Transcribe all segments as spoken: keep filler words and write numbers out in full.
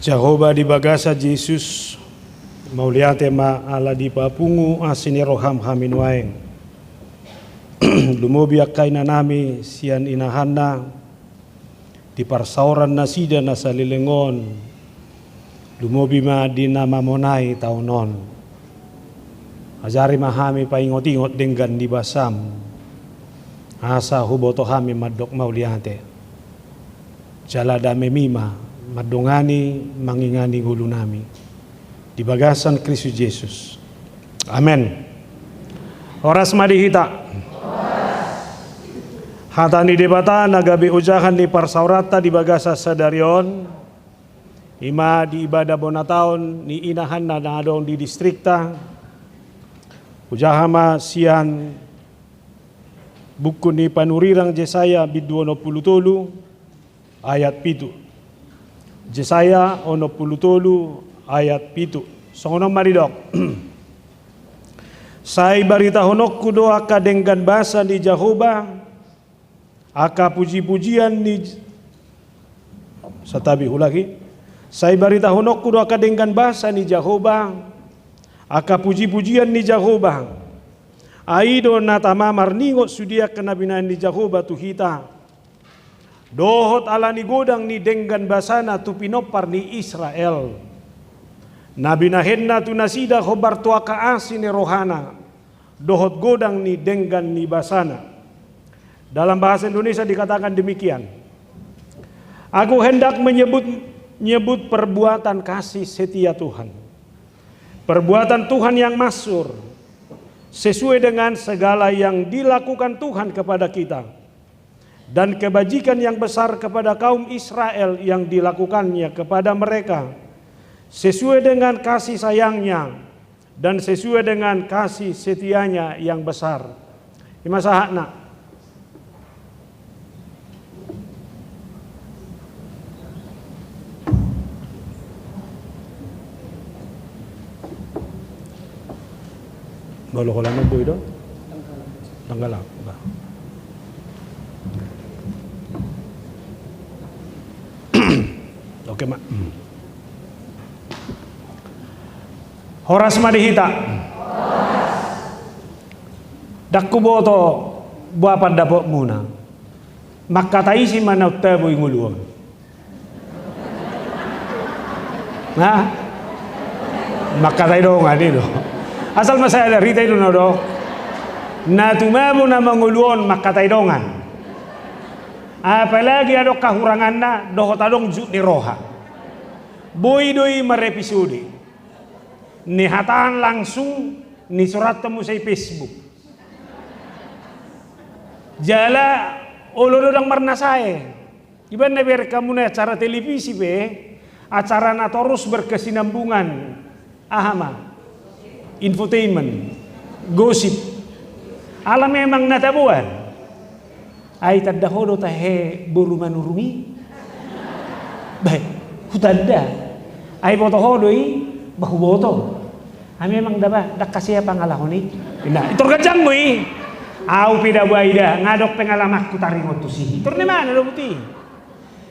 Jahowa di bagasan Jesus, mauliate ma ala dipapungu asi ni roham hami nuaeng. Lumobi angka inanami sian inahanna, di parsaoran nasida na saleleng on, lumobi ma di na mamonai taon on. Ajari ma hami paingot-ingot denggan ni basam, asa huboto hami mandok mauliate. Jala damemi ma mandongani mangingani ngolunami di bagasan Kristus Jesus. Amen. Horas ma di hita. Hata ni Debata na gabe ojahan ni parsaoranta di bagasan sadari on, i ma di ibadah bona taon ni inahanna na adong di distrikta, hujaha ma sian buku ni panurirang Jesaya bindu onom pulu tolu, ayat pitu. Jesaya onom pulu tolu ayat pitu. Songon on ma didok. Sai baritahononku do angka denggan basa ni Jahowa, angka puji-pujian ni, santabi, ulang i. Sai baritahononku do angka denggan basa ni Jahowa, angka puji-pujian ni Jahowa. Ai do na tama marningot sude angka na binahen ni Jahowa tu hita. Dohot ala ni godang ni denggan basana tu pinompar ni Israel. Na binahenna tu nasida hombar tu angka asi ni rohana, dohot godang ni denggan ni basana. Dalam bahasa Indonesia dikatakan demikian. Aku hendak menyebut, nyebut perbuatan kasih setia Tuhan. Perbuatan Tuhan yang masyhur, sesuai dengan segala yang dilakukan Tuhan kepada kita. Dan kebajikan yang besar kepada kaum Israel yang dilakukannya kepada mereka, sesuai dengan kasih sayangnya dan sesuai dengan kasih setianya yang besar. I ma sahatna. Molo holan on boi do? Tanggal, bah. Oke ma. Horas ma di hita. Ndang huboto boha pandapotmuna. Mangkatai ise ma na tabo i ngolu on? Nah, mangkatai dongan i do. Asal ma sada, rita i do na do. Na tumabo na mangolu on mangkatai dongan. Apalagi adong kahuranganna dohot adong jut ni roha. Boi do i marepisode. Nihatahan langsung, nisurathon muse i Facebook. Jala olo do ndang marnasae. Iba na bereng hamu na acara televisi pe, acara na torus berkesinambungan. Aha ma? Infotainment. Gosip. Ala memang na taboan. Ai tanda ho do tahe boru manurung i? Bah, hutanda. Ai boto ho do i? Bah, huboto. Ai memang da bah, ndang hasea pangalahon i. Nah, i tor ganjang do i. Au pe da bah i da, nga adong pengalamanku taringot tusi. I tor na i ma na dohot i.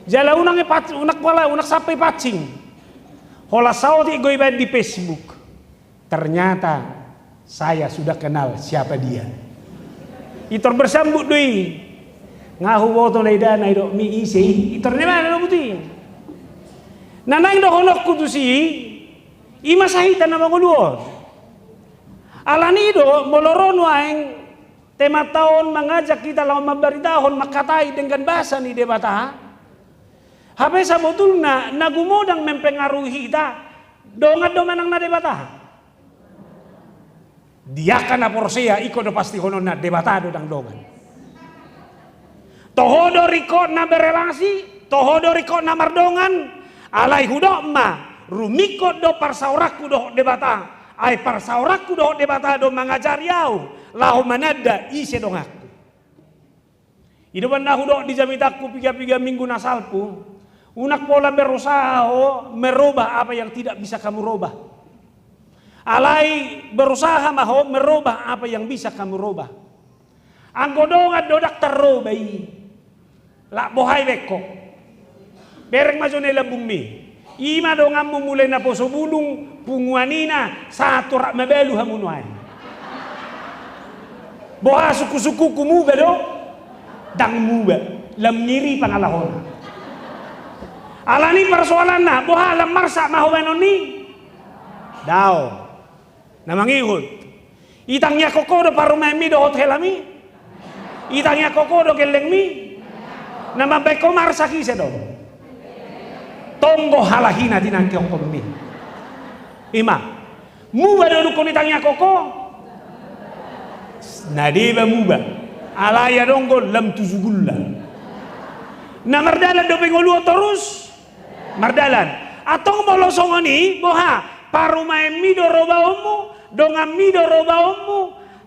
Jala unang i pac-, unang pala, unang sampe pancing. Holan saotik do ibaen di Facebook. Ternyata saya sudah kenal siapa dia. I tor bersambut do i. Nga huboto na i da na i do mi ise i. I tor na i ma na dohot i. Na naeng dohononku tusi, i ma sahita na mangolu on. Alani i do molo ro nuaeng temanta on mangajak hita laho mambaritahon mangkatai denggan basa ni Debata. Hape sabotulna na gumodang mempengaruhi hita, dongan do manang na Debata? Di angka na porsea ingkon do pastihononna Debata do ndang dongan. Toho do ringkot na berelasi, toho do ringkot na mardongan, alai hudok ma, rumingkot do parsaoranku dohot Debata, ai parsaoranku dohot Debata do mangajari au, laho mananda ise donganku. I do umbahen na hudok di jamitanku piga-piga minggu na salpu, unang pola berusaha ho merubah apa yang tidak bisa kamu rubah. Alai berusaha ma ho merubah apa yang bisa kamu rubah. Anggo dongan do ndang tarrubah i, lak boha i baen ho? Bereng ma jo na i lambungmi. I ma donganmu mulai naposo bulung, punguan ina, sahat tu rap mabalu hamu nuaeng. Boha sungkun-sungkunku, muba do? Ndang muba, lam ngiri pangalahona. Alani parsoalanna, boha lam marsak ma ho baenon i? Daong. Na mangihut. Itangiangkon ho do parumaenmi dohot helami? Itangiangkon ho do gellengmi? Na mambaen ho marsak ise do? Tonggo halak i na tinangkiangkonmi. I ma. Muba do dungkon itangiangkon ho? Na deba muba. Alai adong do lam tu jugulna. Na mardalan dope ngoluon torus? Mardalan. Antong molo songon i, boha? Parumaenmi do robaonmu, donganmi do robaonmu,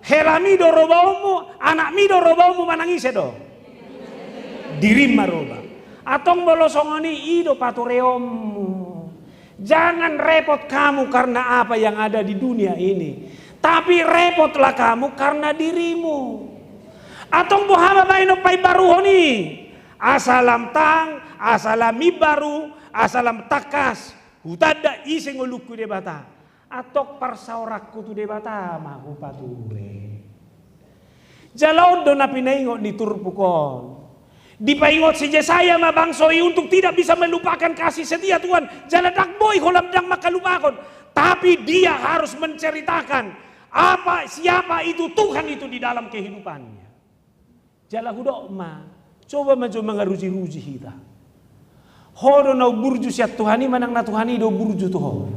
helami do robaonmu, anakmi do robaonmu, manang ise do? Dirim ma roba. Antong molo songon i, i do patureonmu. Jangan repot kamu karena apa yang ada di dunia ini, tapi repotlah kamu karena dirimu. Antong boha ma baenon paimbaruhon i? Asa lam tang, asa lam imbaru, asa lam tangkas hutanda ise ngolungku Debata. Antong parsaoranku tu Debata ma hupature. Jala on do na pinaingot ni turpuk on. Dipaingot si Jesaya ma bangso i untuk tidak bisa melupakan kasih setia Tuhan. Jala ndang boi holan ndang mangkalupahon. Tapi dia harus menceritakan apa, siapa itu Tuhan itu di dalam kehidupannya. Jala hudok ma, coba ma jo mangaruji-ruji hita. Ho do na umburju sian Tuhan i manang na Tuhan i do umburju tu ho?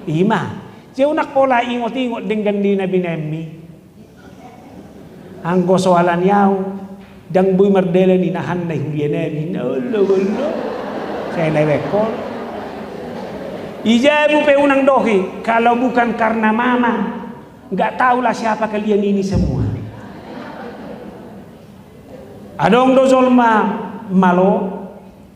I ma. Jala unang pola ingot-ingot denggan ni na binaenmi. Anggo so alani au, ndang boi mardalan inahanna i huria nami. Na olo, olo. Sai na i baen ho. I jabu pe unang dohi, kalau bukan karena mama, nggak tahulah siapa kalian ini semua. Adong do jolma malo,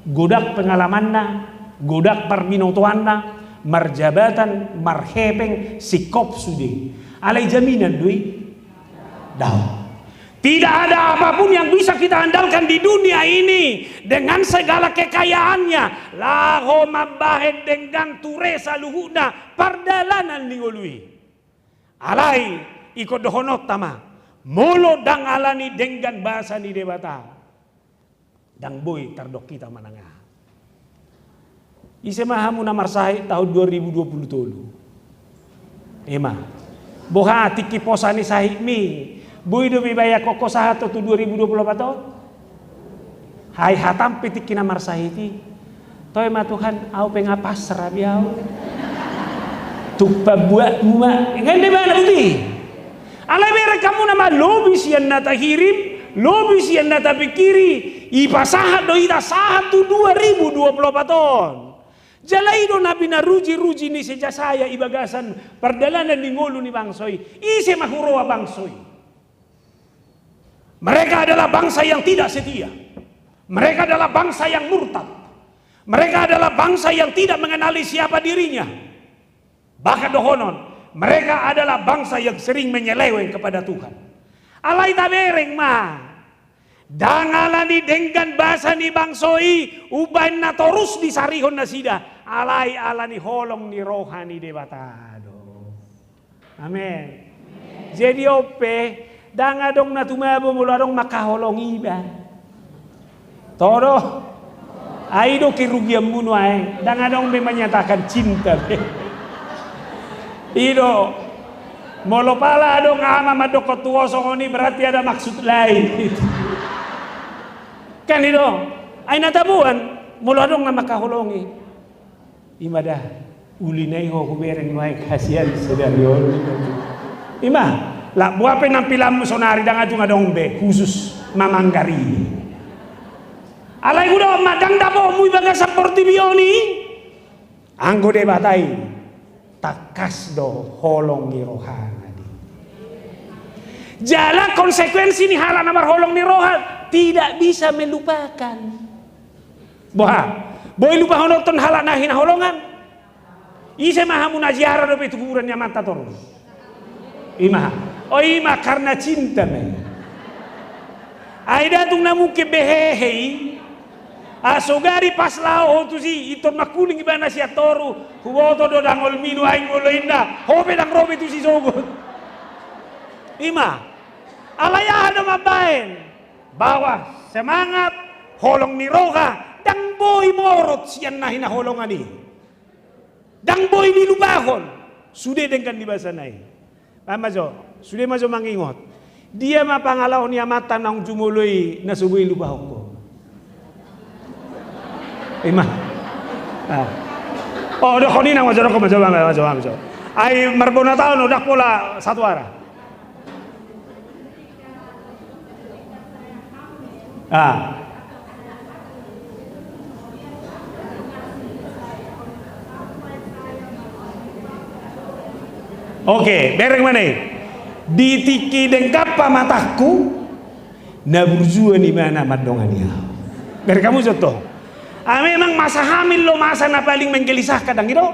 godang pengalamanna, godang parbinotoanna, marjabatan, marhepeng, singkop sude. Alai jaminan do i? Daong. Tidak ada apapun yang bisa kita andalkan di dunia ini dengan segala kekayaannya. Laho mambahen denggan ture saluhutna pardalanan ni ngolu i. Alai, ingkon dohononta ma, molo ndang alani denggan basa ni Debata, ndang boi tardok hita manang aha. Ise ma hamu na marsahit tahun dua ribu dua puluh tolu? I ma. Boha tingki posa ni sahitmi, boi do be ibaen ho sahat tu dua ribu dua puluh opat on? Hai hatam pe tingki na marsahit i. Toe ma Tuhan, au pe nga pasrah be au. Tung pambuatmu ma. Nga ende bana uti. Alai bereng hamu nama lobi sian na tahirim, lobi sian na tapingkiri, ipasahat do hita sahat tu dua ribu dua puluh opat on. Jala i do na pinaruji-ruji ni si Jesaya i bagasan pardalanan ni ngolu ni bangso i. Ise ma huroha bangso i? Mereka adalah bangsa yang tidak setia. Mereka adalah bangsa yang murtad. Mereka adalah bangsa yang tidak mengenali siapa dirinya. Bahkan dohonon, mereka adalah bangsa yang sering menyeleweng kepada Tuhan. Alai tabereng ma, ndang alani denggan basa ni bangso i umbahen na torus disarihon nasida, alai alani holong ni roha ni Debata do. Amen. Jadi on pe, ndang adong na tumabo molo adong mangkaholongi iba. Toho do? Ai do kerugianmu nuaeng, ndang adong be menyatakan cinta be. I do. Molo pala adong ama mandokkon tu ho songon i, berarti ada maksud lain. Kan i do? Ai na taboan, molo adong na mangkaholongi. I ma da, uli na i ho hubereng nuaeng, kasian sadari on. I ma, lak boha pe nampilanmu sonari, ndang adong be khusus mamanggar i. Alai hudok ma, ndang dapotmu i bagasan portibi on i. Anggo Debata i, tangkas do holong ni rohana di. Jala konsekuensi ni halak na marholong ni roha, tidak bisa melupakan. Boha? Boi lupahononton halak na hinaholongan? Ise ma hamu na ziarah dope tu kuburan ni amanta torus? I ma. O i ma karna cinta ma i. Ai ndang tung na mungkin be hehe i. Asogari pas laho ho tusi, intor mangkuling ibana sian toru, huboto do dangolmi nuaeng molo inna, ho pe ndang ro be tusi sogot. I ma. Alai aha do mambaen? Bahwa semangat, holong ni roha, ndang boi morot sian na hinaholongan i. Ndang boi dilupahon, sude denggan ni basana i. Aha ma jo, sude ma jo mangingot. Dia ma pangalaho ni amanta naung jumolo i na so boi lupahon ho? I ma. Ah. O, dohon i nang ma jo, dohon ma jo, ma jo, ma jo. Ai marbona taon, o, ndang pola satu arah. Ah. Oke, bereng ma na i. Di tingki denggan pamatangku, na burju on ibana mandongani ahu. Bereng hamu jo tong. Ah, memang masa hamil do masa na paling menggelisahkan, ndang i do?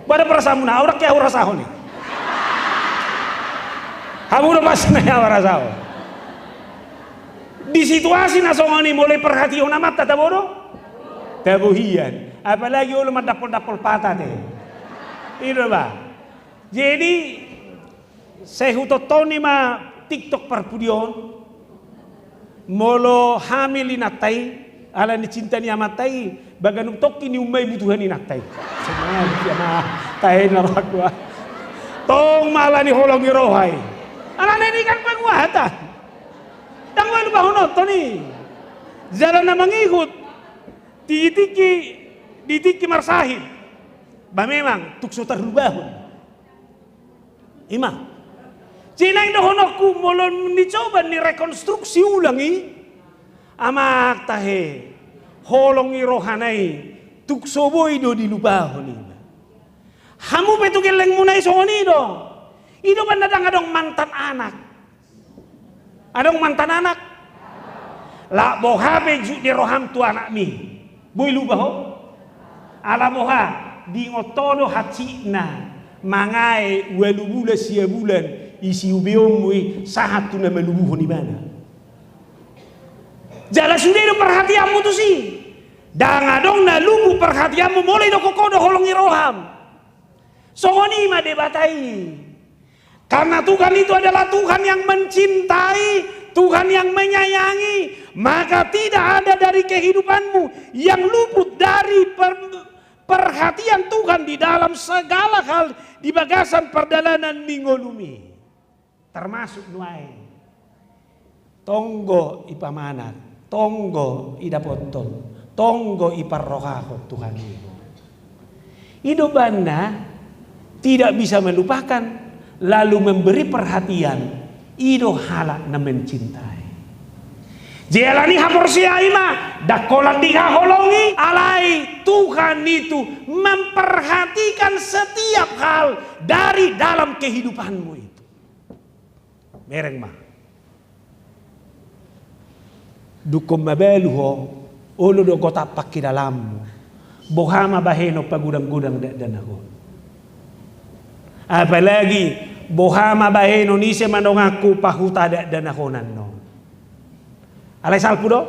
Boha do perasaanmuna, ahu ndang i ahu rasahon i. Hamu do masa na i ahu rasahon. Di situasi na songon i molo i perhatian amanta tabo do? Tabo hian. Apalagi olo mandampol-dampol pantat i. I do ba. Jadi, sai hutonton i ma TikTok parpudi on. Molo hamil inanta i, ala ni cinta ni amanta i, ba ganup tongki niumma i butuhan inanta i. Sama dia mah, tahe na rohangku ah. Tong ma ala ni holong ni roha i. Ala ni kan penguatan. Ndang boi lupahononton i. Jala na mangihut. Di tingki, di tingki marsahit. Ba memang, tung so tarlupahon. I ma. Jadi naeng dohononku molo nicoba ni rekonstruksi ulang i. Amang tahe. Holong ni rohana i. Tung so boi do dilupahon i ma. Hamu pe tu gellengmuna i songon i do. I do umbahen na ndang adong mantan anak. Adong mantan anak. Lak boha pe jut ni roham tu anakmi. Boi lupa ho. Ala boha, diingot ho do hansikna. Mangae ualu bulan sia bulan. Isi ubeonmu i sahat tu na malubuhon ibana. Jala sude do perhatianmu tusi. Ndang adong na lubu perhatianmu molo idokkon ho do holong ni roham. Songon i ma Debata i. Karena Tuhan itu adalah Tuhan yang mencintai, Tuhan yang menyayangi, maka tidak ada dari kehidupanmu yang luput dari per-, perhatian Tuhan di dalam segala hal di bagasan pardalanan ni ngolumi. Termasuk nuaeng. Tonggo ipamanat, tonggo idapothon, tonggo iparrohahon Tuhan i. I do umbahen na tidak bisa melupakan, lalu memberi perhatian, i do halak na mencintai. Jadi ala ni haporseaon i ma, ndang holan dihaholongi, alai Tuhan itu memperhatikan setiap hal dari dalam kehidupanmu itu. Bereng ma. Dungkon mabalu ho, olo do gotap pangkilalanmu. Boha ma bahenon pagodang-godang dakdanak on. Apalagi, boha ma bahenon ise ma donganku pahuta dakdanak on annon. Alai salpu do?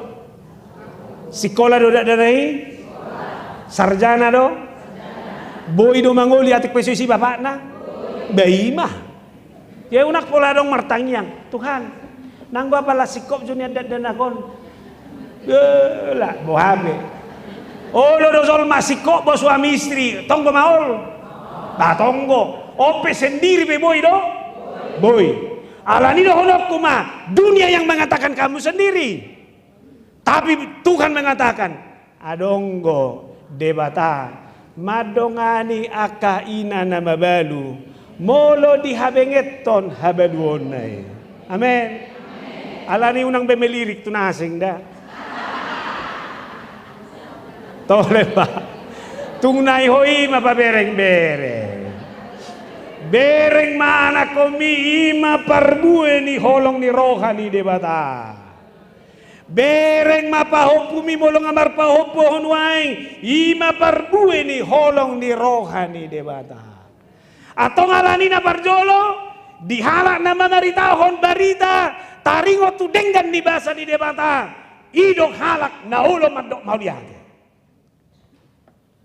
Sikola do dakdanak i? Sarjana do? Boi do mangoli atik pe so isi bapakna? Ba i ma. Ia unang pola adong martangiang, Tuhan, nanggo apala singkop jo nian dakdanak on. Lak boha pe. Olo do jolma singkop bo suami istri, tonggo ma ol? Ba tonggo. On pe sendiri pe boi do? Boi. Ala ni dohononku ma, dunia yang mengatakan kamu sendiri. Tapi Tuhan mengatakan, adong do Debata mandongani angka ina na mabalu, molo dihabengethon habaluonna i. Amen. Ala ni unang be melirik tu na asing da. Tole ma. Tung na i ho i ma pabereng-bereng. Bereng ma anakkonmi, i ma parbue ni holong ni roha ni Debata. Bereng ma pahompumi molo nga marpahompu ho nuaeng, i ma parbue ni holong ni roha ni Debata. Antong ala ni na parjolo, di halak na mamaritahon barita, taringot tu denggan ni basa ni Debata, i do halak na olo mandok mauliate.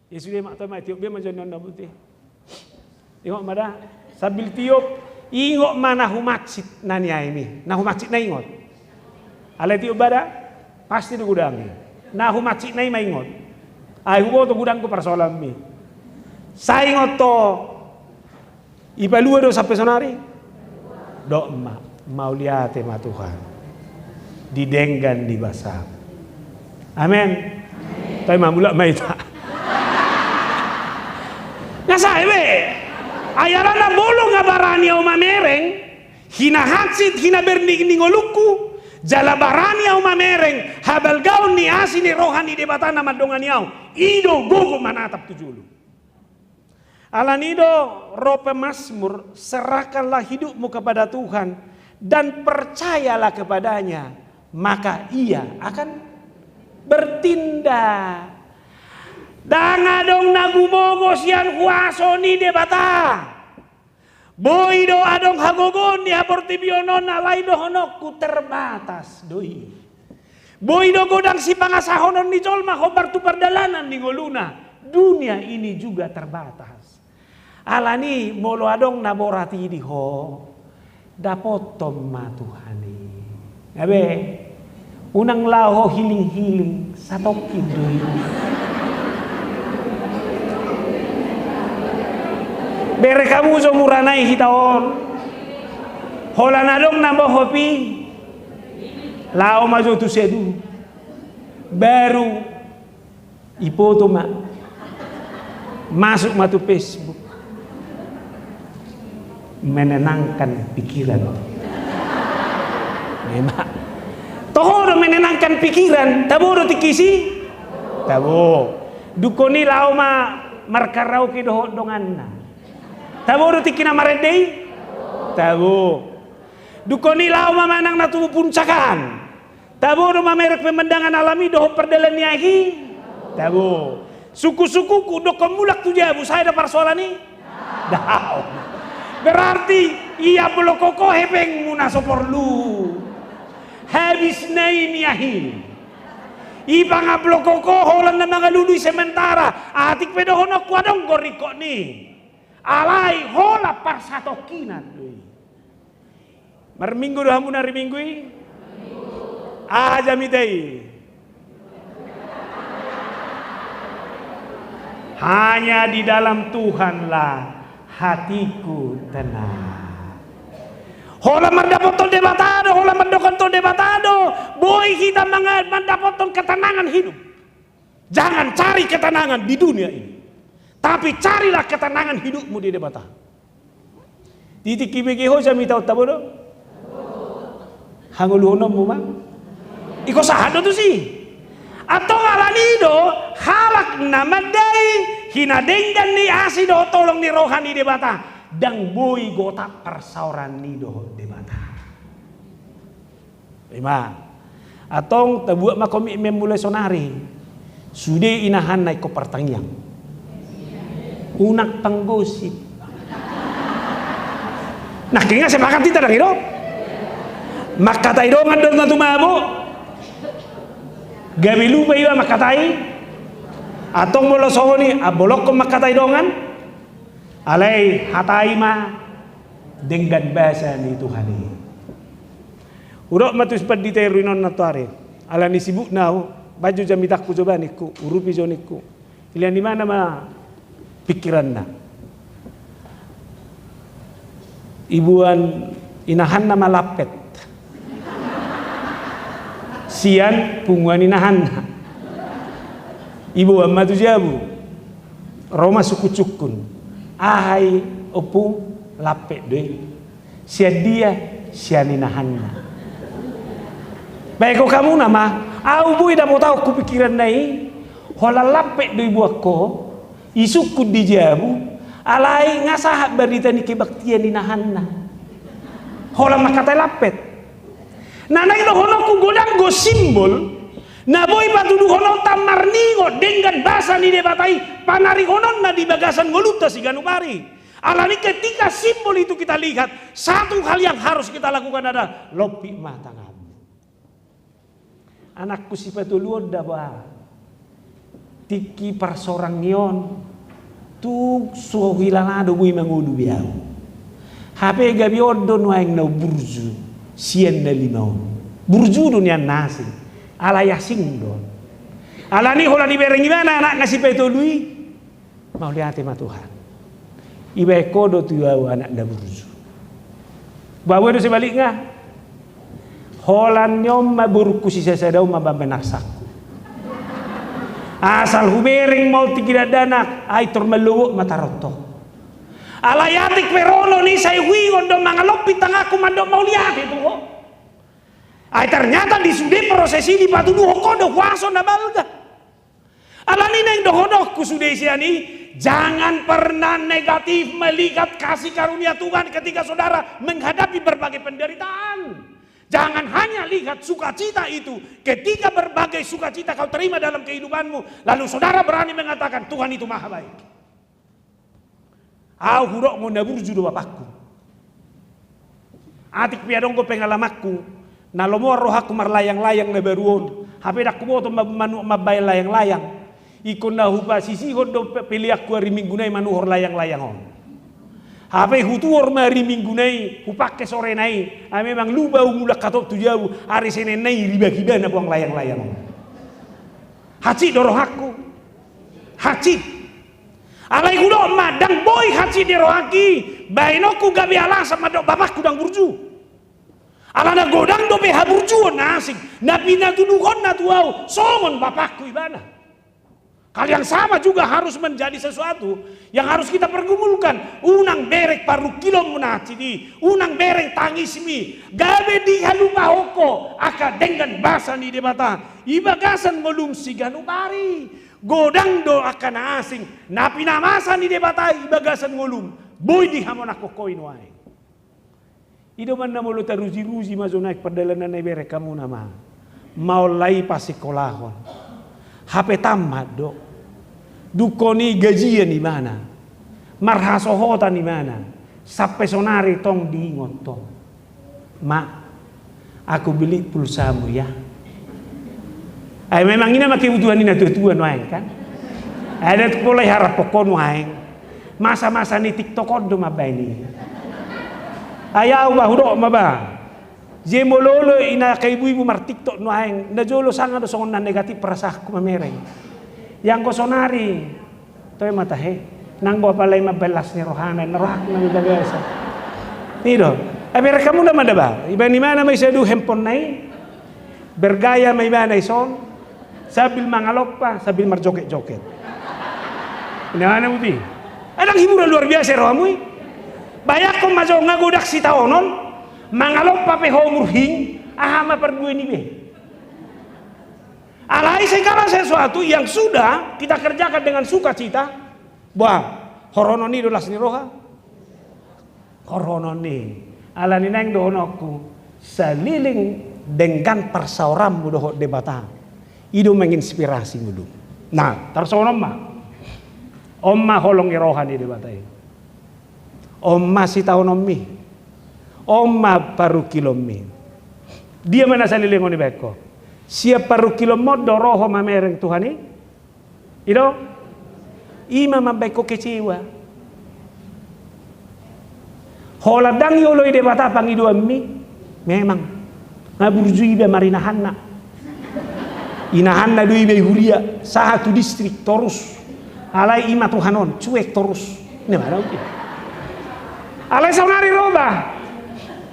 Ia sude ma, tama tiop be ma jani on na buti. Ingot ma da, sambil tiop, ingot ma na humaksud na niaimi, na humaksud na ingot. Alai tiop ba da, pasti do godang i. Na humaksud na i ma ingot. Ai huboto godang do parsoalanmi. Sai ingot to, ipalua do sampe sonari? Dok ma, mauliate ma Tuhan. Di denggan ni basa. Amen. Tapi ma mulak ma ita. Nga sae be. Ai alana molo nga barani au mamereng, hinahansit, hinabernik ni ngolungku, jala barani au mamereng habalgaon ni asi ni roha ni Debata na mandongani au. I do gogo manatap tu jolo. Alani do ro pemazmur, serahkanlah hidupmu kepada Tuhan dan percayalah kepada-Nya, maka Ia akan bertindak. Ndang adong na gumogo sian huaso ni Debata. Boi do adong hagogoon di haportibion on, alai dohononku terbatas do i. Boi do godang sipangasahonon ni jolma hombar tu pardalanan ni ngoluna. Dunia ini juga terbatas. Alani molo adong na borat i di ho, dapothon ma Tuhan i. Nga be, unang laho ho hiling-hiling, satongkin do i. Bere hamu jo mura nai hita on. Holan adong na mohop i, laho ma jo tu sedu. Baru ipoto ma. Masuk ma tu Facebook. Menenangkan pikiran. Memang. Toho do menenangkan pikiran, tabo do tingki i? Tabo. Dungkon i laho ma markaraoke dohot donganna. Tabo do tingki na marende i? Tabo. Dungkon i laho ma manang na tu puncak an. Tabo do mamereng pemandangan alam i dohot pardalan ni aek i? Tabo. Sungkun-sungkunku, dungkon mulak tu jabu, sae da parsoalan i? Daong. Berarti ia blokhon ho hepengmu na so porlu. Habis nai miah i. Ipangablokhon ho holan na mangalului sementara. Atik pe dohononku adong gorikon i. Alai holan parsatongkinan do i. Marminggu do hamu na ari Minggu i? Aha jamita i? Hanya di dalam Tuhanlah hatiku tenang. Holan mandapothon Debata do, holan mandokhonhon Debata do, boi hita manga-, mandapothon ketenangan hidup. Jangan cari ketenangan di dunia ini, tapi carilah ketenangan hidupmu di Debata. Di tingki bege ho jamita on, tabo do? Hangoluhononmu ma. Ingkon sahat do tusi. Antong alani do, halak na mandai hinadenggan ni asi dohot holong ni roha ni Debata, ndang boi gotap parsaoran i dohot Debata. Ima. Antong tabuat ma komitmen mulai sonari. Sude inahanna ingkon partangiang. Unang panggosip. Nangkin nga sepakat hita, ndang i do? Mangkatai dongan do na tumabo. Gabe lupa iba mangkatai. Antong molo songon i, ambolongkon mangkatai dongan. Alai hatai ma denggan basa ni Tuhan i. Hudok ma tu si pandita i ro, inonna tu ari. Alani sibukna au, baen jo jamitangku jo ba ningku, urupi jo ningku. Pilihan ni mana ma pikiranna? Iboan inahanna ma lampet sian punguan inahanna. Iboan ma tu jabu. Ro ma sungkun-sungkun. Aha i, Ompu? Lampet do i. Sian dia? Sian inahanna. Baen ho hamuna ma, au boi dapothononku pikiranna i, holan lampet do iboan ho, isungkun di jabu, alai nga sahat barita ni kebaktian inahanna. Holan mangkatai lampet. Nah, na i dohononku, godang do simbol na boi patuduhononta marningot denggan basa ni Debata i, panarihononna di bagasan ngolunta siganup ari. Alani ketika simbol itu kita lihat, satu hal yang harus kita lakukan adalah lompit ma tanganmu. Anakku sipatoluhon da ba. Tingki parsorang ni on, tung so huhilala do boi mangolu be ahu. Hape gabe on do nuaeng na umburju sian na lima on. Burju do nian na asing, alai asing do. Alani holan dibereng ibana anakna sipaitolu i. Mauliate ma Tuhan. Ibaen ho do tu ahu anak na burju. Ba boi do sebalikna. Holan ni on ma borungku sisasada on ma mambaen arsakku. Asal hubereng ma on tingki dakdanak, ai tor mallobot ma tarottong. Alai atik pe ro on i sai huingot do mangalompi tanganku mandok mauliate tu ho. Ai ternyata di sude proses i dipatuduhon ho do huaso na balga. Alani naeng dohononku sude sian i, jangan pernah negatif melihat kasih karunia Tuhan ketika saudara menghadapi berbagai penderitaan. Jangan hanya lihat sukacita itu, ketika berbagai sukacita kau terima dalam kehidupanmu, lalu saudara berani mengatakan, "Tuhan itu maha baik." Ahu hudok ngon na burju do bapakku. Atik pe adong do pengalamanku, na lomoan rohangku marlayang-layang na baru on. Hape ndang huboto ma-, manu-, mambaen layang-layang. Ingkon na hupasisihon do pe-, peleanku ari Minggu nai manuhor layang-layang on. Hape hutuhor ma ari Minggu nai, hupake sore nai. Ai memang lupa ahu mulak hatop tu jabu, ari Senen nai ribak ibana boan layang-layang on. Hansit do rohangku. Hansit. Alai hudok ma, ndang boi hansit ni rohangki, baenonku gabe alasan mandok bapakku ndang burju. Alana godang dope haburjuon na asing, na pinatuduhonna tu ahu, songon bapakku ibana. Hal yang sama juga harus menjadi sesuatu yang harus kita pergumulkan. Unang bereng parungkilonmu na hansit i, unang bereng tangismi, gabe dihalupahon ho angka denggan basa ni Debata. I bagasan ngolum siganup ari. Godang do angka na asing, na pinamasa ni Debata i bagasan ngolum, boi dihamonanghon ho i nuaeng. I do umbahen na molo taruji-ruji ma jo nuaeng pardalanan na ibereng hamuna ma. Maolla i pasikolahon. Hape tammat do. Dungkon i gajian ibana. Marhasohotan ibana. Sampe sonari tong diingot tong. Ma, aku beli pulsamu ya. Ai memang i nama kebutuhan ni na tua-tua nuaeng kan. Ai ndang pola iharapkon nuaeng. Masa-masa ni TikTok on do mambaen i. Ai ahu ba hudok ma ba. Jadi molo olo i na angka ibu-ibu mar-TikTok nuaeng. Najolo sanga do songon na negatif perasaanku mamereng. Ianggo sonari. Toe ma tahe. Nanggo apalai mambaen las ni rohana, na rohakna ma i bagasan. I do. Ai bereng hamuna ma da ba. Ibaen ibana ma i sadu handphone na i. Bergaya ma ibana i son. Sambil mangalompa, sambil marjoget-joget. Inang na muti. Ai ndang hiburan luar biasa i rohamu i. Bayangkon ma jo nga godang sitaonon. Mangalompa pe ho murhing. Aha ma parduaan i be. Alai segala sesuatu yang sudah kita kerjakan dengan sukacita, bah, horonon i do las ni roha. Horonon i. Alani naeng dohononku, saliling denggan parsaoranmu dohot Debata. I do menginspirasi ngolum. Nah, tarsongon on ma. On ma holong ni roha ni Debata i. On ma sitaononmi. On ma parungkilonmi. Dia ma na saleleng on ibaen ho. Sian parungkilonmu on do ro ho mamereng Tuhan i. I do. I ma mambaen ho kecewa. Holan ndang dioloi Debata pangidoanmi. Memang. Nga burju iba marinahanna. Inahanna do iba i huria, sahat tu distrik torus. Alai i ma Tuhan on, cuek torus. Ini mana mungkin. Alai saonari ro ba.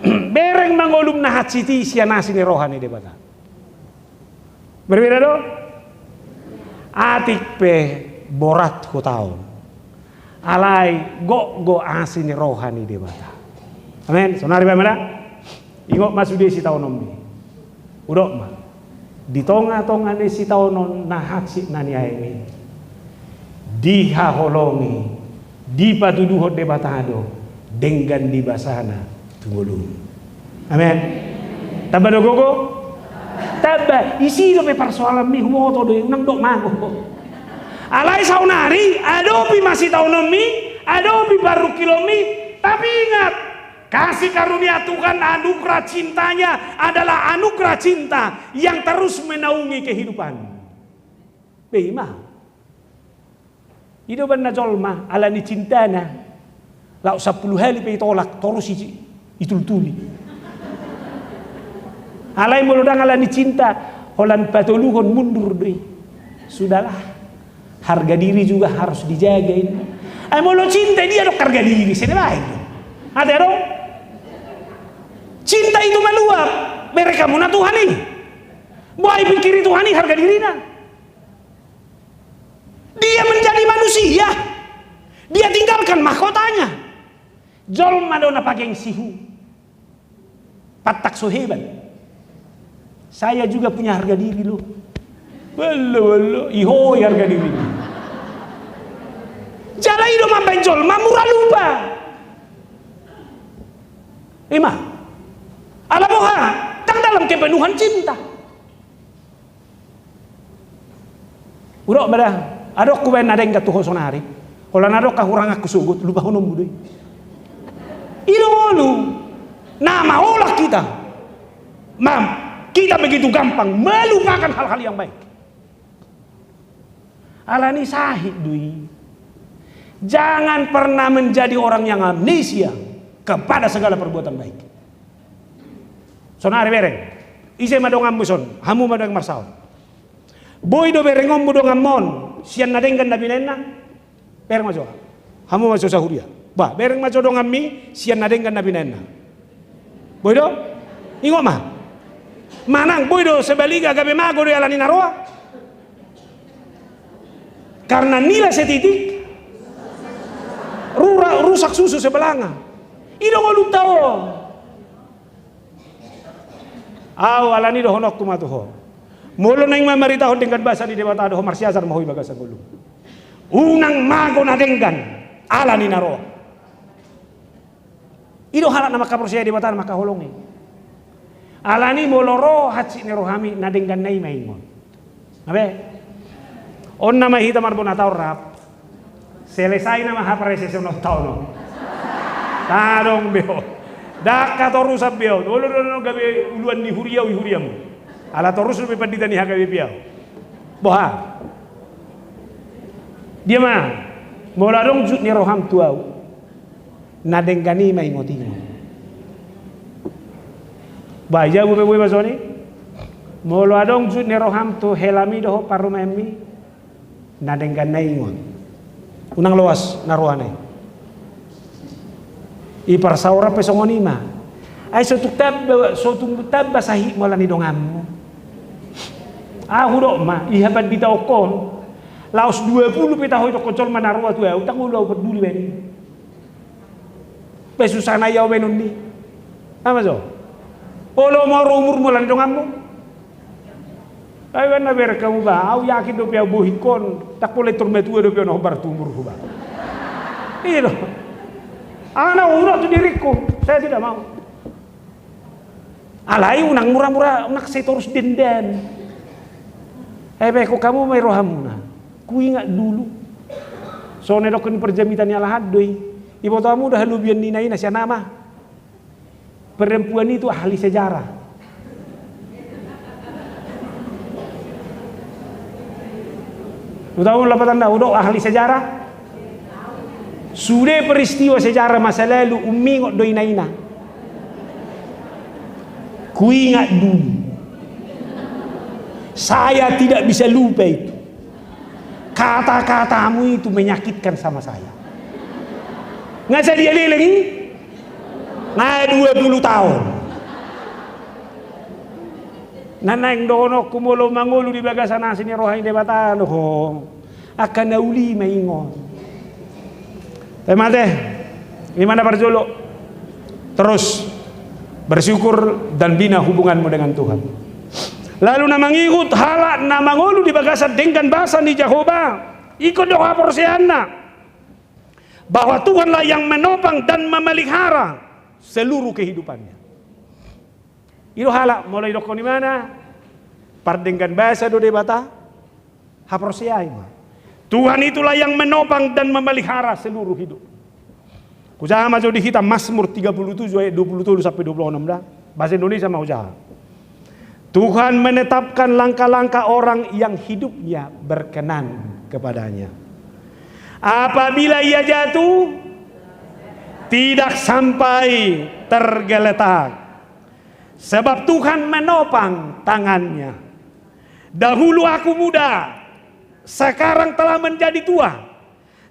Bereng ma ngolum na hansit i sian asi ni roha ni Debata. Berbeda do? Atik pe borat huta on. Alai gok do asi ni roha ni Debata. Amen. Saonari ba mada. Ingot ma sude sitaononmi. Hudok ma. Di tonga-tonga ni sitaonon na hansit na niaem i. Dihaholongi, dipatuduhon Debata do denggan ni basana tu ngolum. Amen. Tamba do gogo? Tamba, isi dope parsoalanmi, huboto do i, unang dok mago. Alai saonari, adopi ma sitaononmi, adopi parungkilonmi, tapi ingat, kasih karunia Tuhan, anugerah cintanya adalah anugerah cinta yang terus menaungi kehidupan. Be i ma. I do umbahen na jolma ala ni cintana, laos sampulu hali pe itolak, torus i-, itultuli. Alai molo ndang ala ni cinta, holan patoluhon mundur do i. Sudahlah. Harga diri juga harus dijaga ini. Ai molo cinta dia dok harga diri, sede baik. Ada dong? Cinta itu meluap. Bere hamu na Tuhan i. Boha dipikiri Tuhan i harga dirina. Dia menjadi manusia. Dia tinggalkan mahkotanya. Jolma do na pagengsi hu. Pantak so hebat. Saya juga punya harga diri loh. Bello, bello. Ihoi harga diri. Jala i do mambahen jolma murah lupa. Ima. Ala boha, ndang dalam kepenuhan cinta. Hudok ma da, adong hubahen na denggan tu ho sonari. Holan adong hahuranganku sogot, lupahononmu do i. I do ngolu. Na maolah kita. Mam, kita begitu gampang melupakan hal-hal yang baik. Alani sahit do i. Jangan pernah menjadi orang yang amnesia kepada segala perbuatan baik. Sonari bereng. Ise ma donganmu son, hamu ma dang marsaor. Boi do berengonmu donganmu on sian na denggan na binaenna? Bereng ma jo. Hamu ma jo sahuria. Bah, bereng ma jo donganmi sian na denggan na binaenna. Boi do? Ingot ma. Manang boi do sebaliga gabe mago do i alani na roa. Karena nila setitik rura, rusak susu sebelanga. I do ngolunta on. Au alani dohononku ma tu ho. Molo naeng mamaritahon denggan basa ni Debata do ho, marsiajar ma ho i bagasan ngolu. Unang mago na denggan ala ni na roa. I do halak na mangkaporseai Debata na mangkaholongi. Alani molo ro hansit ni rohami na denggan na i ma ingot. Abe. On nama hita marbona taon rap. Selesai nama hapareseson on taon on. Tadong be ho. Dang hatorusan be ho. Olo do gabe uluan ni huria, ui huriamu. Ala torus do be pandita ni H K B P au. Boha. Dia ma. Molo adong jut ni roham tu au. Na denggan i ma ingot-ingot. Bah, jabu pe boi ma soni. Molo adong jut ni roham tu helami dohot parumaenmi, na denggan na i ingot. Unang loas na roana i. I parsaoran pe songon i ma. Ai so tung tamba, so tung tamba sahitmu ala ni donganmu. Ahu dok ma, i hapanditaonkon. Laos dua pulu pe taho i dokkon jolma na roa tu au, ndang olo au parduli baen i. Pe susah na i au baenon ni. Ama jo. Olo molo umurmu ala ni donganmu. Ai baen na bereng hamu bah, au yakin dope au bohingkon, ndang pola intor matua dope au na hombar tu umurhu bah. I do. Ana urat tu diringku, saya tidak mau. Alai unang mura-mura, unang sai torus dendam. Ai baen hamu ma i rohamuna. Kuingat dulu. Songon na didok ni parjamita ni alahan do i. Iboto hamu do halobian ni ina-ina sian ama. Perempuan itu ahli sejarah. Iboto hamu lapatanna, hudok ahli sejarah. Sude peristiwa sejarah masa lalu umingot do ina-ina. Kuingat dulu. Saya tidak bisa lupa itu. Kata-katamu itu menyakitkan sama saya. Nga sadia leleng i? Nga dua pulu taon. Na naeng dohononku molo mangolu di bagasan asi ni roha ni Debata do ho. Angka na uli ma ingot. Tahe ma ate. Ima na parjolo. Terus bersyukur dan bina hubunganmu dengan Tuhan. Lalu na mangihut halak na mangolu di bagasan denggan basa ni Jahowa, ingkon do haporseaanna bahwa Tuhanlah yang menopang dan memelihara seluruh kehidupannya. I do halak molo didokkon ibana pardenggan basa do Debata, haporseai ma. Tuhan itulah yang menopang dan memelihara seluruh hidup. Hujaha ma jo di hita Mazmur tiga puluh tujuh ayat dua puluh tolu sampai dua puluh enam da. Bahasa Indonesia ma hujaha. Tuhan menetapkan langkah-langkah orang yang hidupnya berkenan kepada-Nya. Apabila ia jatuh, tidak sampai tergeletak. Sebab Tuhan menopang tangannya. Dahulu aku muda, sekarang telah menjadi tua.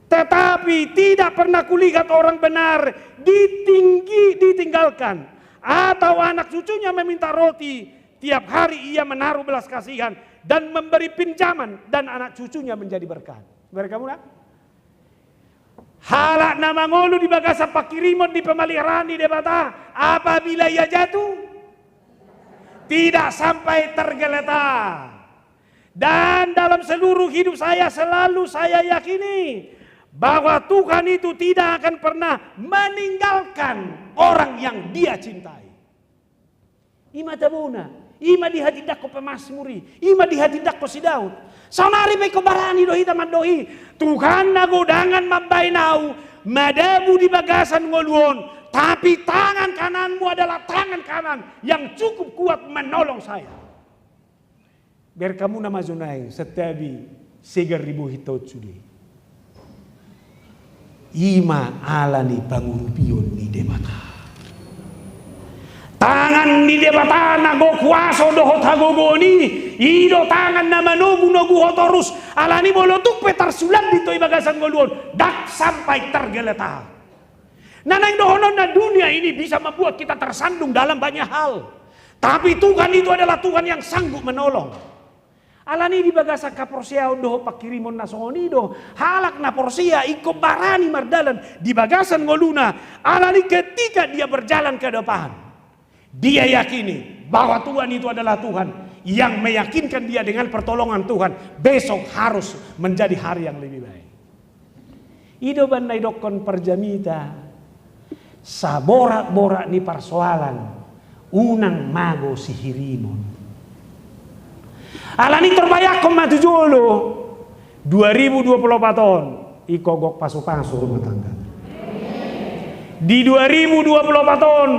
Tetapi tidak pernah kulihat orang benar ditinggi, ditinggalkan, atau anak cucunya meminta roti. Tiap hari ia menaruh belas kasihan dan memberi pinjaman, dan anak cucunya menjadi berkat. Berkat muna? Halak na mangolu di bagasan pangkirimon di pemeliharaan ni Debata, apabila ia jatuh, tidak sampai tergeletak. Dan dalam seluruh hidup saya selalu saya yakini bahwa Tuhan itu tidak akan pernah meninggalkan orang yang Dia cintai. I ma tabona, i ma dihatindangkon pemazmur i, i ma dihatindangkon si Daud. Saonari pe ingkon barani do hita mandok i, Tuhan na godangan mambahen ahu, madabu di bagasan ngolu on, tapi tangan kananmu adalah tangan kanan yang cukup kuat menolong saya. Berkat muna ma jo naeng, santabi segar dibohi hita on sude. I ma ala ni pangurupion ni Debata. Tangan ni Debata na gok kuaso dohot hagogoon i, i do tangan na manogunogu ho torus, ala ni molo tung pe tarsulandit ho i bagasan ngolu on, ndang sampai tergeletak. Na naeng dohononna, dunia ini bisa membuat kita tersandung dalam banyak hal. Tapi Tuhan itu adalah Tuhan yang sanggup menolong. Ala ni di bagasan haporseaon dohot pangkirimon na songon i do, halak na porsea ingkon barani mardalan di bagasan ngoluna, ala ni ketika dia berjalan ke depan, dia yakini bahwa Tuhan itu adalah Tuhan yang meyakinkan dia dengan pertolongan Tuhan, besok harus menjadi hari yang lebih baik. I do umbahen na didokkon parjamita, saboratborat ni parsoalan, unang mago sihirimon. Ala ni tarbayangkon ma tu jolo, dua ribu dua puluh empat on, ingkon gok pasupasu rumah tangga. Di dua ribu dua puluh empat on,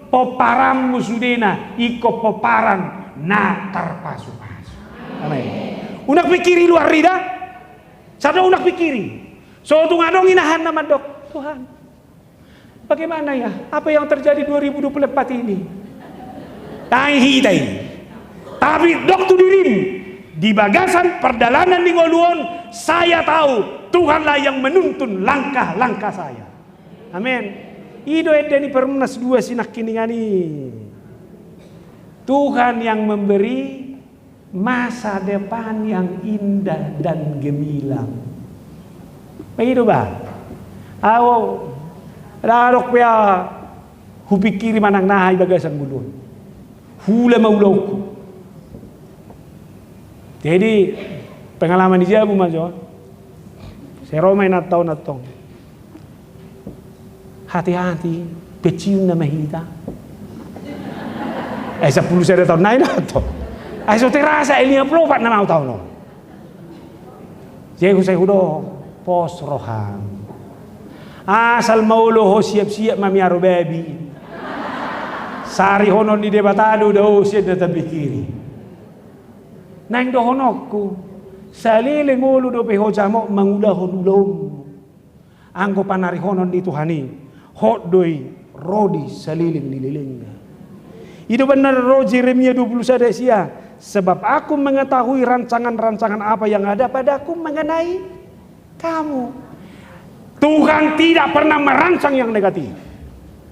pomparanmu sudena, ingkon pomparan na tarpasupasu. Amin. Unang pikiri luar i da. Sada unang pikiri. So tung adong inahanna mandok, Tuhan, bagaimana ya apa yang terjadi dua ribu dua puluh empat ini? Ndang hita i. Tapi dok tu dirim, di bagasan pardalanan ni ngolu on, saya tahu Tuhanlah yang menuntun langkah-langkah saya. Amin. I do ende ni Perumnas dua sinangkiningan i. Tuhan yang memberi masa depan yang indah dan gemilang. Ba i do ba. Ahu, ndang adong pe hupikiri manang na aha i bagasan ngolu on. Hula ma ulaonku. Jadi pengalaman di jabu ma jo. Sai ro ma inanta on antong. Hati-hati, pensiun nama hita. Eh, sampulu sada taon nai na to. Ai so terasa, eh, lima pulu opat nama taon on. Jadi sai hudok, pos roham. Asal ma olo ho siap-siap mamiaro babi. Sarihonon ni Debata do dao sian na tapikiri. Naeng dohononku, saleleng olo dope ho jamot mangulahon ulaonmu. Anggo panarihonon ni Tuhan i, hot do i ro di saleleng ni lelengna. I do umbahen na ro Jeremia dua pulu sada sia, sebab Aku mengetahui rancangan-rancangan apa yang ada padaku mengenai kamu. Tuhan tidak pernah merancang yang negatif.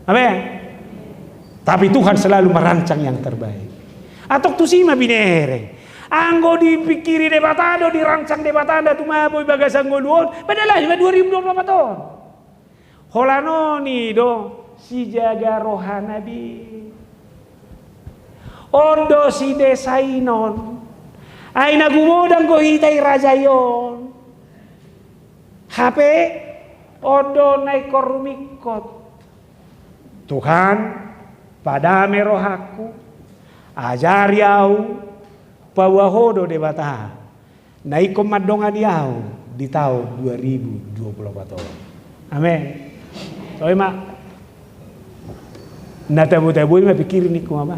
Amin. Tapi Tuhan selalu merancang yang terbaik. Antong tusi ma binereng. Anggo dipikiri Debata do, dirancang Debata do, tumabo i bagasan ngolu on, padahal i ma dua ribu dua puluh empat on. Holan on i do sijaga rohana be. On do sidesain on. Ai na gumodang do hita i raja i on. Hape on do na ingkon rumingkot. Tuhan, padame rohangku, ajari ahu, paboa Ho do Debata na ingkon mandongani ahu di taon dua ribu dua puluh empat on. Amen. Toe ma. Na tabo-tabo i ma pingkiri ningku ma ba.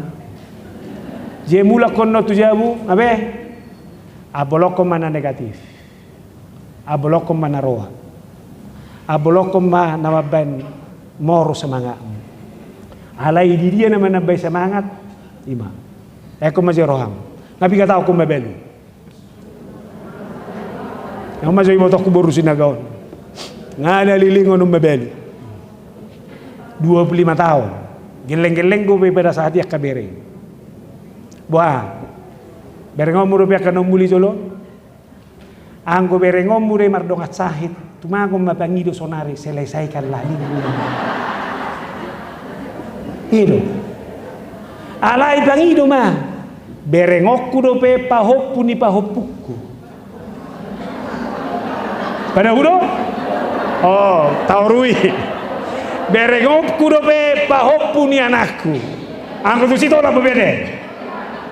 Jadi mulak ho tu jabu, abe. Ambolonghon ma na negatif. Ambolonghon ma na roa. Ambolongkon ma na mambahen moru semangatmu. Alai di dia na manambai semangat, i ma. Ekkon ma jo roham. Nga piga taon ho mabalu. Nga ma jo ibotongku boru Sinaga on. Nga na lilingon on mabalu. Dua puluh lima taon. Gelleng-gelleng do be pada saat i angka bereng. Boha. Berengonmu dope angka na ummuli jolo. Anggo berengonmu do i mardongan sahit, tumagon ma pangido sonari, selesaikanlah minggu ini. I do. Alai pangido ma, berengonku dope pahompu ni pahompungku. Padahu do? O, taorui. Berengonku dope pahompu ni anakku. Anggo tusi tolap be bene.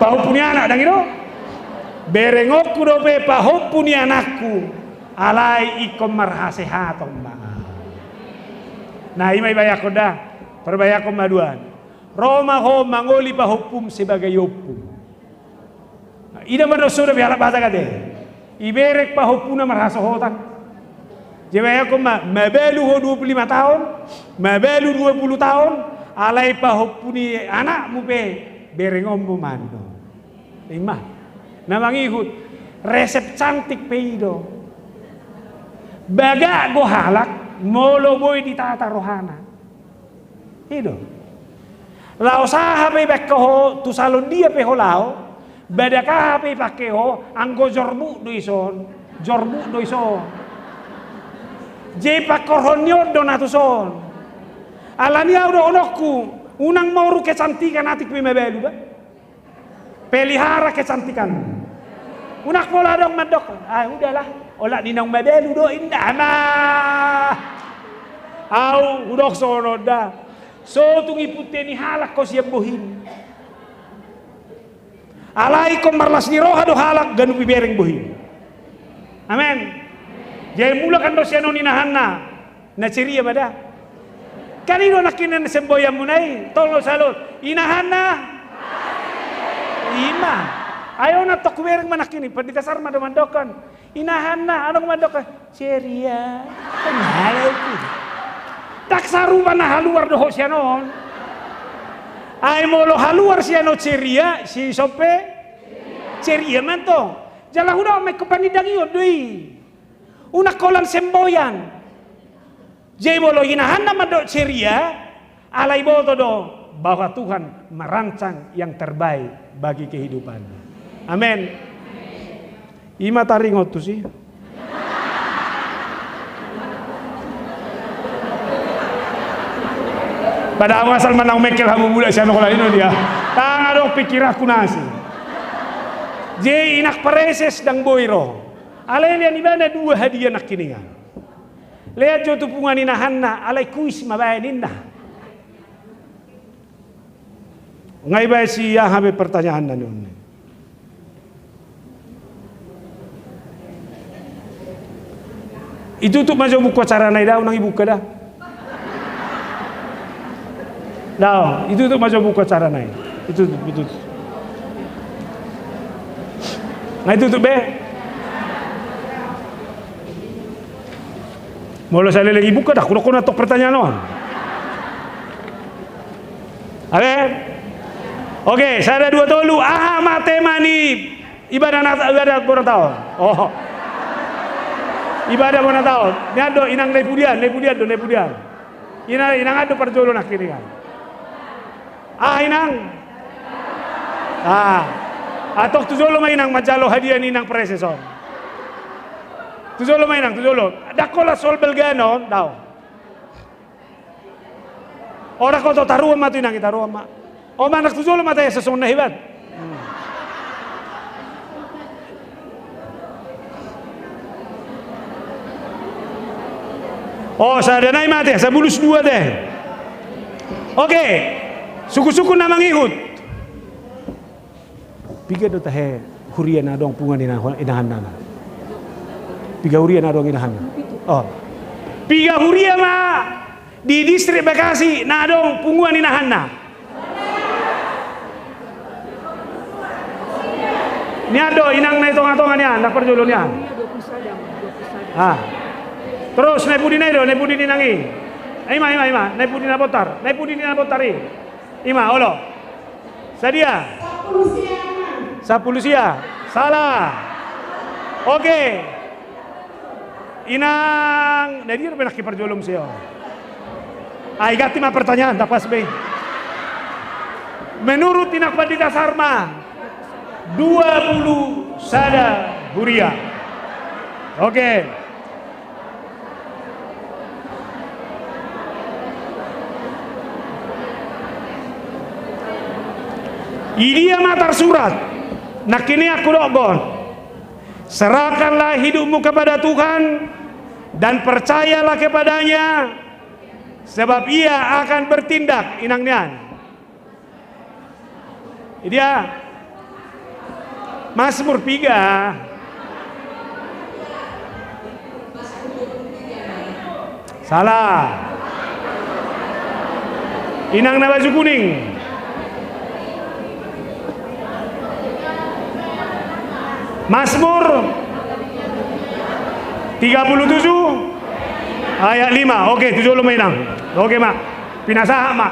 Pahompu ni anak, ndang i do? Berengonku dope pahompu ni anakku, alai ingkon marhasehaton ma. Na i ma ibayanghon da, parbayanghon ma haduan. Ro ma ho mangoli pahompum sebagai ompung. Ida ma do soda be halak Batak ate. Ibereng pahompuna marhasohotan. Jadi bayangkon ma, mabalu ho dua puluh lima taon, mabalu dua puluh taon, alai pahompu ni anakmu pe berengonmu mandok. I ma. Na mangihut, resep cantik pe i do. Bagak do halak, molo boi ditata rohana. I do. Laos aha pe ibaen ho, tu salon dia pe ho laho, badak aha pe ipangke ho, anggo jorbuk do ison, jorbuk do ison. Jadi pangkorhon ni on do na tuson. Alani i au dohononku, unang moru kecantikan atik pe mabalu ba. Pelihara kecantikan. Unang pola adong mandok, ah, udahlah, olat ni naung mabalu do, inda ma. Au hudok songon on da. So tung ipunte ni halak ho sian bohim. Alai ingkon marlas ni roha do halak ganup ibereng bohim. Amen. Jadi mulak an do sian on inahanna. Na ceria ma da. Kan i do nangkiningan semboyanmuna i, tolong salut. Inahanna. I ma. Ai on antong hubereng ma nangkin i, Pandita Sar ma do mandokkon. Inahanna, adong mandokkon. Ceria. Kenapa itu? Ndang sarupa na haluar dohot sian on. Ai molo haluar sian on ceria, sian ison pe ceria ma antong. Jala huda ma ingkon panindangion do i. Unang holan semboyan. Jadi molo inahanna mandok ceria, alai iboto do bahwa Tuhan merancang yang terbaik bagi kehidupannya. Amen. I ma taringot tusi. Padahal asal manang mengkel hamu budak sian holan i do dia. Ndang adong pikiranku na asing. Jadi inang pareses ndang boi ro. Alai lean ibana dua hadiah nangkiningan. Lean jo tu punguan inahanna, alai kuis ma baen ninna. Nga ibaen si aha be pertanyaanna ni on. Itutup ma jo buku acarana i da, unang ibuka da. Da, itutup ma jo buku acarana i. Itutup, itutup. Nga itutup be. Molo saleleng ibuka da, hudok ho na tong pertanyaan on. Amen. Oke, sada dua tolu, aha ma tema ni ibadah Nat-, ibadah bona taon? Oh. Ibadah bona taon. Nian do inang Naipudian, Naipudian do, Naipudian. Inang, inang an do parjolo nangkiningan. Ah, inang. Ah. Antong tu jolo ma inang manjalo hadiah ni inang preses on. Tu jolo ma inang, tu jolo. Ndang holan soal balganon, daong. Ora koto taruan ma tu inang i, taruan ma. O manang tu jolo ma te sesona hibat. O sada nai ma te, sabulus dua te. Oke. Suku-suku na mangihut. Piga do tahe huria na adong punguan ina-, inahanna? Piga huria na adong inahanna? Oh. Piga huria ma di distrik Bekasi na adong punguan inahanna? Nian do, inang na i tonga-tonga nian, na parjolo nian. Ah. Torus, na i pudi na i do, na i pudi ni inang i. Ima, ima, ima, na i pudi na bontar, na i pudi na bontar i. Ima, olo. Sadia? Sampulu sia. Sampulu sia. Salah. Oke. Inang, na dia dope nangkin parjolo muse on. Ai ganti ma pertanyaan, ndang pas be. Menurut Inang Pandita Sarma, dua pulu sada huria. Oke. Di dia ma tarsurat, nangkin i hudok on. Serahkanlah hidupmu kepada Tuhan dan percayalah kepada-Nya, sebab Ia akan bertindak, inang nian. Di dia? Mazmur piga? Salah. Inang na baju kuning. Mazmur tiga puluh tujuh ayat lima. Oke, tu jolo ma, inang. Oke ma. Pinasahat ma.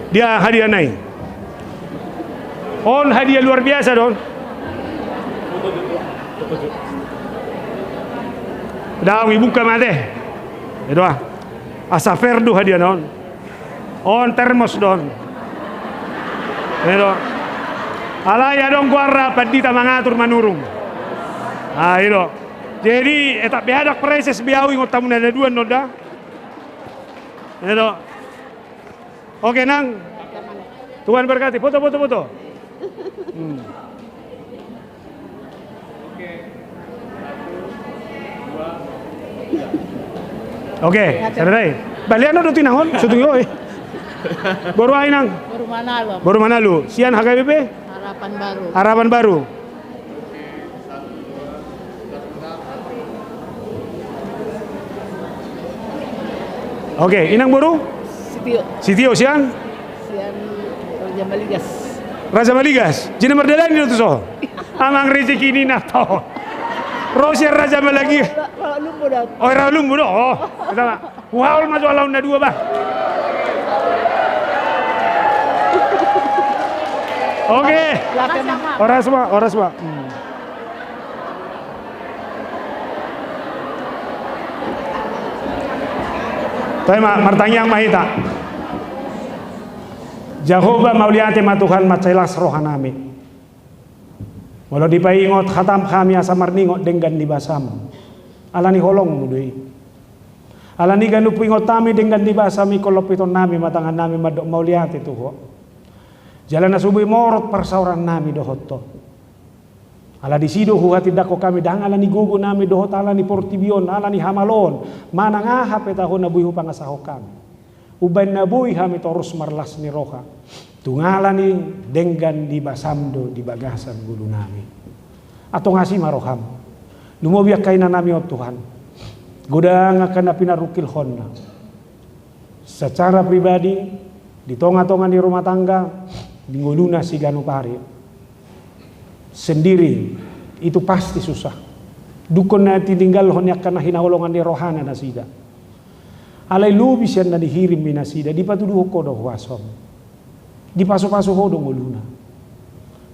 Dia hadiah na i. On hadiah luar biasa do on. Daong, ibuka ma ate. I do, ah. Asa fair do hadiah na on. On termos do on. I do. Alai adong goarna pandita mangatur manurung. Ah, i do. Jadi, eh, tak be adat praeses be au ingot hamu na dua on da. I do. Oke, Nang. Tuhan berkati. Foto, foto, foto. Hmm. Oke, selesai. Balian do tu inang on, sutung i. Boru aha, Inang? Boru Manalu. Boru Manalu. Sian H K B P? Harapan Baru. Harapan Baru. Oke, Inang boru? Sitio. Sitio, sian? Sian Raja Maligas. Raja Maligas. Jadi mardalani do tu so. Amang rezeki ni na to. Ro sian Raja Maligas. Ra-, Rawa Lumbo do. Oh, Rawa Lumbo do. Oh, sama. Huhaol ma jo alaun na dua, bah. Oke. Horas ma, horas ma. Hmm. Toe ma, martangiang ma hita. Jahowa, mauliate ma Tuhan, mansai las rohanami. Molo dipaingot hatam hami asa marningot denggan ni basam. Ala ni holongmu do i. Ala ni ganup ingot hami denggan ni basam, ingkon lompitonnami ma tangannami mandok mauliate tu Ho. Jala na so boi morot parsaorannami dohot Ho. Ala disi do huhatindangkon hami, ndang ala ni gogonami dohot ala ni portibi on, ala ni hamaloon, manang aha pe taho na boi hupangasahon hami. Umbahen na boi hami torus marlas ni roha. Tung ala ni denggan ni basam do di bagasan ngolunami. Antong asi ma roham. Lumobi angka inanami on Tuhan. Godang angka na pinarungkilhonna. Secara pribadi, di tonga-tonga ni rumah tangga, di ngoluna siganup ari. Sendiri, itu pasti susah. Dungkon na tininggalhon ni angka na hinaholongan ni rohana nasida. Alai lobi sian na nihirim i nasida, dipatuduhon Ho do huasom. Dipasupasu Ho do ngoluna.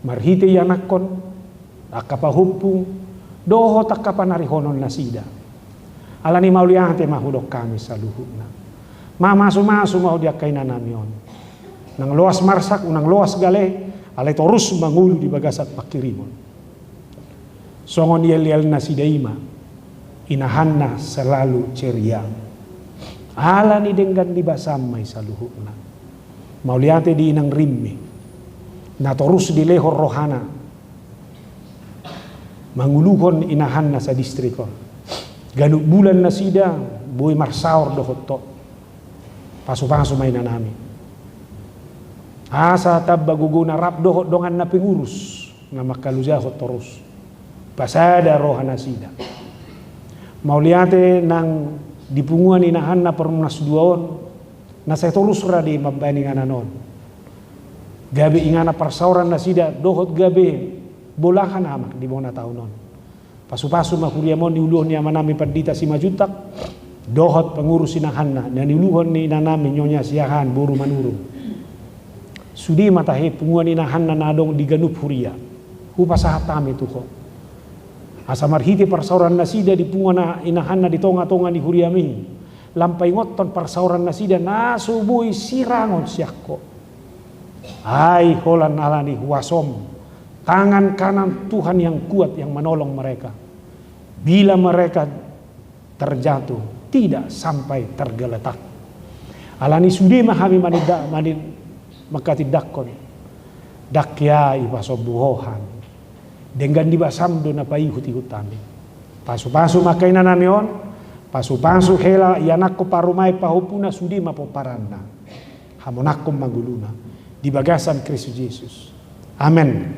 Marhite ianakhon, angka pahompu, dohot angka panarihonon nasida. Ala ni mauliate ma hudok hami saluhutna. Mamasumasu ma Ho di angka inanami on. Unang loas marsak, unang loas gale, alai torus mangolu di bagasan panghirimon. Songon yelyel nasida i ma, inahanna selalu ceria. Ala ni denggan ni basam ma i saluhutna. Mauliate di inang rimmi. Na torus dilehon rohana. Manguluhon inahanna sadistrik on. Ganup bulan nasida, boi marsaor dohot Ho. Pasupasu ma inanami. Asa tamba gogona rap dohot donganna pengurus. Na mangkalojahon torus. Pasada roha nasida. Mauliate nang di punguan inahanna Perumnas dua on, na sai torus rade mambahen inganan on. Gabe inganan parsaoran nasida dohot gabe bolahan, Ama, di bona taon on. Pasupasu ma huriaM on diuluhon ni amanami Pandita Simanjuntak dohot pangurus inahanna na niuluhon ni inanami Nyonya Siahaan boru Manurung. Sude ma tahe punguan inahanna na adong di ganup huria. Hupasahat hami tu Ho, asa marhite parsaoran nasida di punguan inahanna di tonga-tonga ni huriaMi, lam paingothon parsaoran nasida na so boi sirangon sian Ho. Ai holan ala ni huasoM, tangan kanan Tuhan yang kuat yang menolong mereka. Bila mereka terjatuh, tidak sampai tergeletak. Ala ni sude ma hami maninda, manin, manghatindanghon. Ndang hea ipasombu Ho hami. Denggan ni basaM do na paihut-ihut hami. Pasupasu ma angka inanami on, pasupasu hela ianakhon parumaen pahompuna, sude ma pomparanna. Hamonanghon ma ngoluna di bagasan Kristus Jesus. Amen.